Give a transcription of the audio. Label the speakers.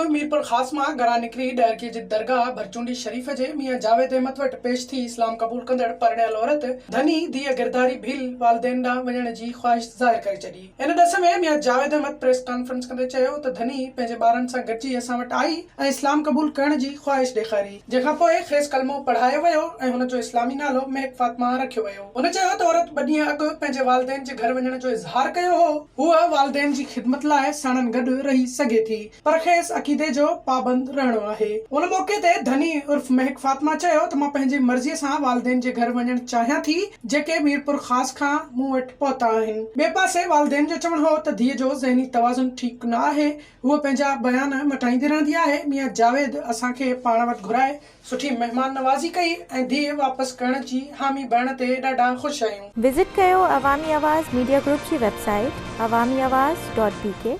Speaker 1: اڳ ميرپورخاص مان گهران نڪري ڏهرڪي جي درگاهه ڀرچونڊي شريف جي ميان جاويد احمد وٽ پيش ٿي اسلام قبول ڪندڙ پرڻيل عورت ڌني ڌيء گرڌاري ڀيل والدين ڏانهن وڃڻ جي خواهش ظاهر ڪري ڇڏي. ان ڏس ۾ ميان جاويد احمد پريس ڪانفرنس ڪندي چيو ته ڌني پنهنجي ٻارن سان گڏجي اسان وٽ آئي ۽ اسلام قبول ڪرڻ جي خواهش ڏيکاري جنهن کان پوء کيس ڪلمو پڙهايو ويو ۽ هن جو اسلامي نالو مهڪ فاطمه رکيو ويو. هن چيو ته عورت ٻه ڏينهن اڳ پنهنجي والدين جي گهر وڃڻ جو اظهار ڪيو هو، هوء والدين جي خدمت لاء ساڻن گڏ رهي سگهي ٿي، پر کيس عقيدي جو پابند رهڻو آهي. ان موقعي تي ڌني عرف مهڪ فاطمه چيو ته مان پنهنجي مرضيء سان والدين جي گهر وڃڻ چاهيان ٿي، جيڪي ميرپورخاص کان مون وٽ پهتا آهن. ٻئي پاسي والدين جو چوڻ هو ته ڌيء جو ذهني توازن ٺيڪ نه آهي، هوء پنهنجا بيان مٽائيندي رهندي آهي، ميان جاويد اسان کي پاڻ وٽ گهرائي سٺي مهمان نوازي ڪئي ۽ ڌيء واپس ڪرڻ جي حامي ڀرڻ تي ڏاڍا خوش آهيون.
Speaker 2: وزٽ ڪيو عوامي آواز ميڊيا گروپ جي website Awami Awaz dot B K.